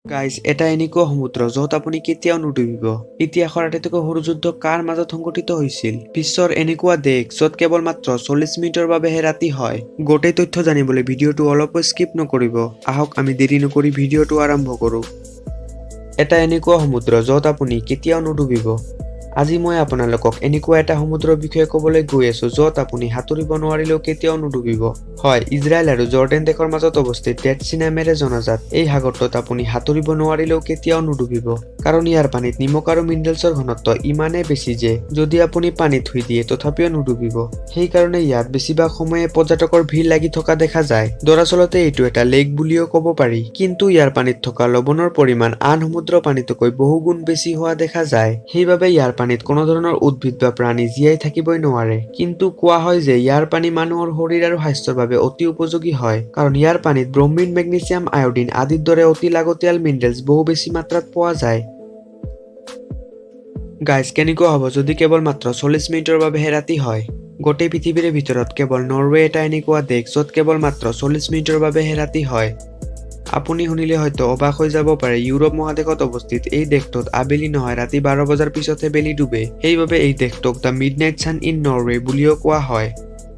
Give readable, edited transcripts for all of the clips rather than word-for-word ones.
Guys, এটা এনেকুৱা সমুদ্ৰ য'ত আপুনি কেতিয়াও নুডুবিব। ইতিহাসৰ আটাইতকৈ সৰু যুদ্ধ কাৰ মাজত সংঘটিত হৈছিল? বিশ্বৰ এনেকুৱা দেশ য'ত কেৱল মাত্ৰ 40 মিনিটৰ বাবেহে ৰাতি হয়। গোটেই তথ্য জানিবলৈ ভিডিঅ'টো অলপো স্কিপ নকৰিব। আহক, আমি দেৰি নকৰি ভিডিঅ'টো আৰম্ভ কৰোঁ। এটা এনেকুৱা সমুদ্ৰ য'ত আপুনি কেতিয়াও নুডুবিব। আজি মই আপোনালোকক এনেকুৱা এটা সমুদ্ৰৰ বিষয়ে ক'বলৈ গৈ আছো, য'ত আপুনি সাঁতুৰিব নোৱাৰিলেও কেতিয়াও নুডুবিব। হয়, ইজৰাইল আৰু জৰ্ডেন দেশৰ মাজত অৱস্থিত ডেড চি নামেৰে জনাজাত এই সাগৰটোত আপুনি সাঁতুৰিব নোৱাৰিলেও কেতিয়াও নুডুবিব। কাৰণ ইয়াৰ পানীত নিমখ আৰু মিনাৰেলছৰ ঘনত্ব ইমানেই বেছি যে যদি আপুনি পানীত শুই দিয়ে, তথাপিও নুডুবিব। সেইকাৰণে ইয়াত বেছিভাগ সময়ে পৰ্যটকৰ ভিৰ লাগি থকা দেখা যায়। দৰাচলতে এইটো এটা লেক বুলিও ক'ব পাৰি, কিন্তু ইয়াৰ পানীত থকা লৱণৰ পৰিমাণ আন সমুদ্ৰ পানীতকৈ বহুগুণ বেছি হোৱা দেখা যায়। সেইবাবে ইয়াৰ পানীত কোনো ধৰণৰ উদ্ভিদ বা প্ৰাণী জীয়াই থাকিবই নোৱাৰে। কিন্তু কোৱা হয় যে ইয়াৰ পানী মানুহৰ শৰীৰ আৰু স্বাস্থ্যৰ বাবে অতি উপযোগী হয়, কাৰণ ইয়াৰ পানীত ব্ৰমিন, মেগনেছিয়াম, আয়ডিন আদিৰ দৰে অতি লাগতিয়াল মিনাৰেলছ বহু বেছি মাত্ৰাত পোৱা যায়। গাইজ, কেনেকুৱা হ'ব যদি কেৱল মাত্ৰ 40 মিনিটৰ বাবেহে ৰাতি হয়? গোটেই পৃথিৱীৰ ভিতৰত কেৱল নৰৱে এটা এনেকুৱা দেশ য'ত কেৱল মাত্ৰ 40 মিনিটৰ বাবেহে ৰাতি হয়। আপুনি শুনিলে হয়তো অবাক হৈ যাব পাৰে। ইউৰোপ মহাদেশত অৱস্থিত এই দেশটোত আবেলি নহয়, ৰাতি 12 বজাৰ পিছতহে বেলি ডুবে। সেইবাবে এই দেশটোক "The Midnight Sun in Norway" বুলিও কোৱা হয়।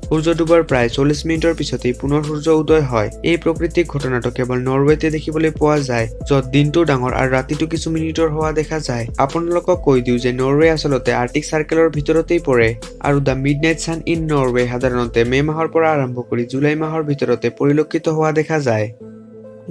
সূৰ্য ডুবাৰ প্ৰায় 40 মিনিটৰ পিছতেই পুনৰ সূৰ্য উদয় হয়। এই প্ৰাকৃতিক ঘটনাটো কেৱল নৰৱেতে দেখিবলৈ পোৱা যায়, য'ত দিনটো ডাঙৰ আৰু ৰাতিটো কিছু মিনিটৰ হোৱা দেখা যায়। আপোনালোকক কৈ দিওঁ যে নৰৱে আচলতে আৰ্কটিক চাৰ্কেলৰ ভিতৰতেই পৰে আৰু "The Midnight Sun in Norway" সাধাৰণতে মে মাহৰ পৰা আৰম্ভ কৰি জুলাই মাহৰ ভিতৰতে পৰিলক্ষিত হোৱা দেখা যায়।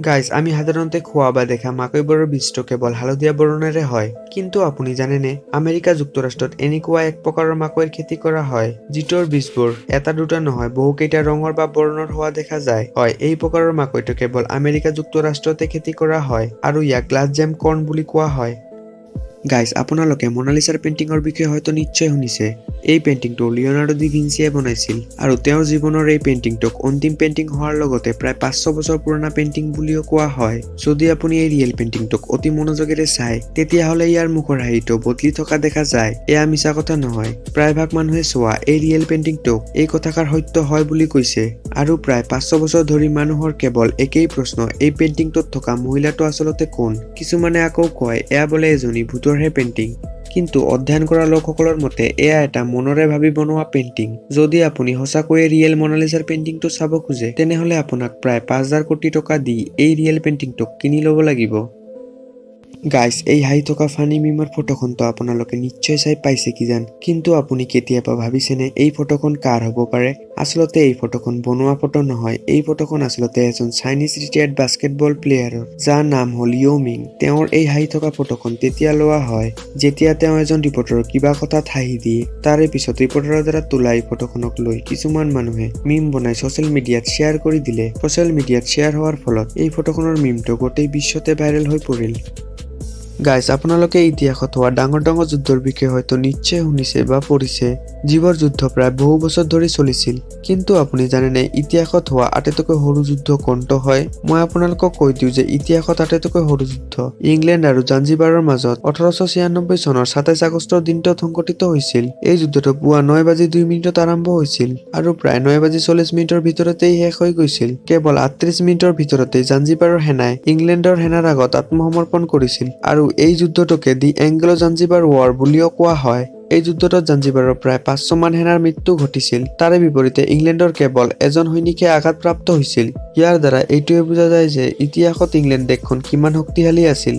গাইজ, আমি সাধাৰণতে খোৱা বা দেখা মাকৈবোৰৰ বীজটো কেৱল হালধীয়া বৰণেৰে হয়। কিন্তু আপুনি জানেনে, আমেৰিকা যুক্তৰাষ্ট্ৰত এনেকুৱা এক প্ৰকাৰৰ মাকৈৰ খেতি কৰা হয়, যিটোৰ বীজবোৰ এটা দুটা নহয়, বহুকেইটা ৰঙৰ বা বৰণৰ হোৱা দেখা যায়। হয়, এই প্ৰকাৰৰ মাকৈটো কেৱল আমেৰিকা যুক্তৰাষ্ট্ৰতে খেতি কৰা হয় আৰু ইয়াক গ্লাছ জেম কৰ্ণ বুলি কোৱা হয়। গাইজ, আপোনালোকে মনালিছাৰ পেইণ্টিঙৰ বিষয়ে হয়তো নিশ্চয় শুনিছে। এই পেইণ্টিংটো লিঅনাৰ্ডো ডি ভিঞ্চিয়ে বনাইছিল আৰু তেওঁৰ জীৱনৰ এই পেইণ্টিংটোক অন্তিম পেইণ্টিং হোৱাৰ লগতে প্ৰায় 500 বছৰ পুৰণা পেইণ্টিং বুলিও কোৱা হয়। যদি আপুনি এই ৰিয়েল পেইণ্টিংটোক অতি মনোযোগেৰে চায়, তেতিয়াহ'লে ইয়াৰ মুখৰ হাঁহিটো বদলি থকা দেখা যায়। এয়া মিছা কথা নহয়। প্ৰায়ভাগ মানুহে চোৱা এই ৰিয়েল পেইণ্টিংটোক এই কথাষাৰ সত্য হয় বুলি কৈছে। আৰু প্ৰায় 500 বছৰ ধৰি মানুহৰ কেৱল একেই প্ৰশ্ন, এই পেইণ্টিংটোত থকা মহিলাটো আচলতে কোন? কিছুমানে আকৌ কয়, এয়া বোলে এজনী ভূতৰহে পেইণ্টিং। কিন্তু অধ্যয়ন কৰা লোকসকলৰ মতে এয়া এটা মনৰে ভাবি বনোৱা পেইণ্টিং। যদি আপুনি সঁচাকৈয়ে ৰিয়েল মনালিছাৰ পেইণ্টিংটো চাব খোজে, তেনেহ'লে আপোনাক প্ৰায় 5000 কোটি টকা দি এই ৰিয়েল পেইণ্টিংটোক কিনি ল'ব লাগিব। গাইজ, এই হাঁহি থকা ফানী মিমৰ ফটোখনটো আপোনালোকে নিশ্চয় চাই পাইছে কিজান। কিন্তু আপুনি কেতিয়াবা ভাবিছেনে, এই ফটোখন কাৰ হ'ব পাৰে? আচলতে এই ফটোখন বনোৱা ফটো নহয়। এই ফটোখন আচলতে এজন চাইনিজ ৰিটায়াৰ্ড বাস্কেটবল প্লেয়াৰৰ, যাৰ নাম হ'ল ইয়ো মিং। তেওঁৰ এই হাঁহি থকা ফটোখন তেতিয়া লোৱা হয়, যেতিয়া তেওঁ এজন ৰিপৰ্টাৰৰ কিবা কথাত হাঁহি দিয়ে। তাৰে পিছত ৰিপৰ্টাৰৰ দ্বাৰা তোলা এই ফটোখনক লৈ কিছুমান মানুহে মিম বনাই ছচিয়েল মিডিয়াত শ্বেয়াৰ কৰি দিলে। ছচিয়েল মিডিয়াত শ্বেয়াৰ হোৱাৰ ফলত এই ফটোখনৰ মিমটো গোটেই বিশ্বতে ভাইৰেল হৈ পৰিল। গাইজ, আপোনালোকে ইতিহাসত হোৱা ডাঙৰ ডাঙৰ যুদ্ধৰ বিষয়ে হয়তো নিশ্চয় শুনিছে বা পঢ়িছে, যিবোৰ যুদ্ধ প্ৰায় বহু বছৰ ধৰি চলিছিল। কিন্তু আপুনি জানেনে, ইতিহাসত হোৱা আটাইতকৈ সৰু যুদ্ধ কোনটো হয়? মই আপোনালোকক কৈ দিওঁ যে ইতিহাসত আটাইতকৈ সৰু যুদ্ধ ইংলেণ্ড আৰু জাঞ্জিবাৰৰ মাজত 1896 চনৰ 27 আগষ্টৰ দিনটোত সংঘটিত হৈছিল। এই যুদ্ধটো পুৱা 9 বাজি 2 মিনিটত আৰম্ভ হৈছিল আৰু প্ৰায় 9 বাজি 40 মিনিটৰ ভিতৰতেই শেষ হৈ গৈছিল। কেৱল 38 মিনিটৰ ভিতৰতেই জাঞ্জিবাৰৰ সেনাই ইংলেণ্ডৰ সেনাৰ আগত আত্মসমৰ্পণ কৰিছিল আৰু এই যুদ্ধটোকে দি এংগ্লো জাঞ্জিবাৰ ৱাৰ বুলিও কোৱা হয়। এই যুদ্ধটোত জাঞ্জিবাৰৰ প্ৰায় 500 মান সেনাৰ মৃত্যু ঘটিছিল। তাৰে বিপৰীতে ইংলেণ্ডৰ কেৱল এজন সৈনিকহে আঘাতপ্ৰাপ্ত হৈছিল। ইয়াৰ দ্বাৰা এইটোৱে বুজা যায় যে ইতিহাসত ইংলেণ্ড দেশখন কিমান শক্তিশালী আছিল।